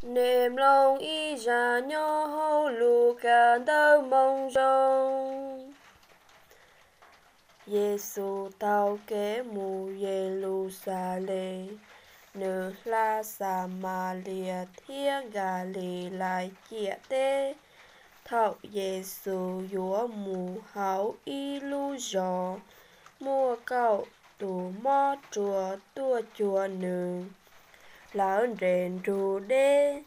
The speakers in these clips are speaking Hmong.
Nej mloog ib zaj nyob hauv Lukas Ntawv Moo Zoo. Yexus taug kev mus Yeluxalees, nws hla Xamalias thiab Nkalilais ciam teb. Thaum Yexus yuav mus hauv ib lub zos, muaj kaum tus mob ruas tuaj cuag nws. Lawv nres nrug deb,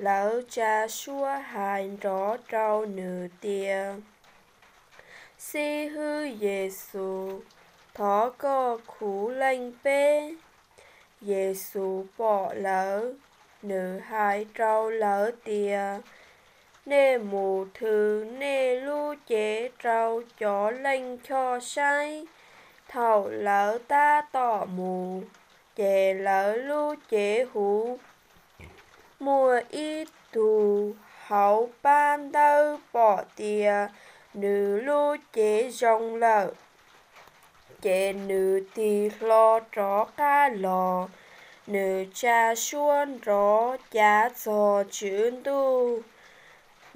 lawv tsa suab hais nrov rau nws tias, Xib Hwb Yexus, thov koj khuv leej peb. Yexus pom lawv, nws hais rau lawv tias, Nej mus thwv nej lub cev rau cov leej choj saib. Thaum lawv tab tom mus, ces lawv lub cev huv. Muaj ib tug hauv pab ntawb pom tias nws lub cev zoo lawm, ces nws tig hlo rov qab los. Nws tsa suab nrov cav txog Tswv Ntuj,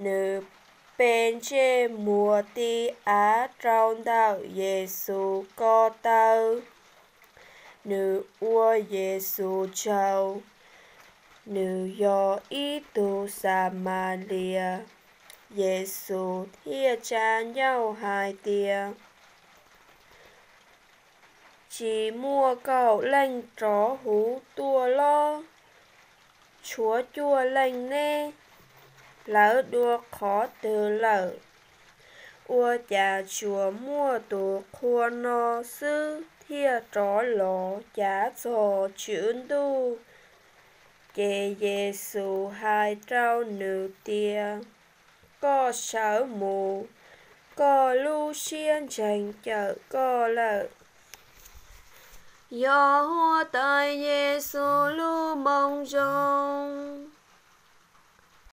nws pe ntsej muag ti av rau ntawm Yexus ko taw. Nws ua Yexus tsaug. Nws yog ib tug Xamalias. Yexus thiaj tsa ncauj hais tias, Tsis muaj kaum leej rov huv tuaj los? Tshuav cuaj leej ne? Lawv dua qhov twg lawm? Ua cas tsuas muaj tus qhua no xwb thiaj rov los cav txog Tswv Ntuj? Ces Yexus hais rau nws tias, Koj sawv mus, koj lub siab ntseeg cawm koj lawm. Yog Huab Tais Yexus lub Moo Zoo.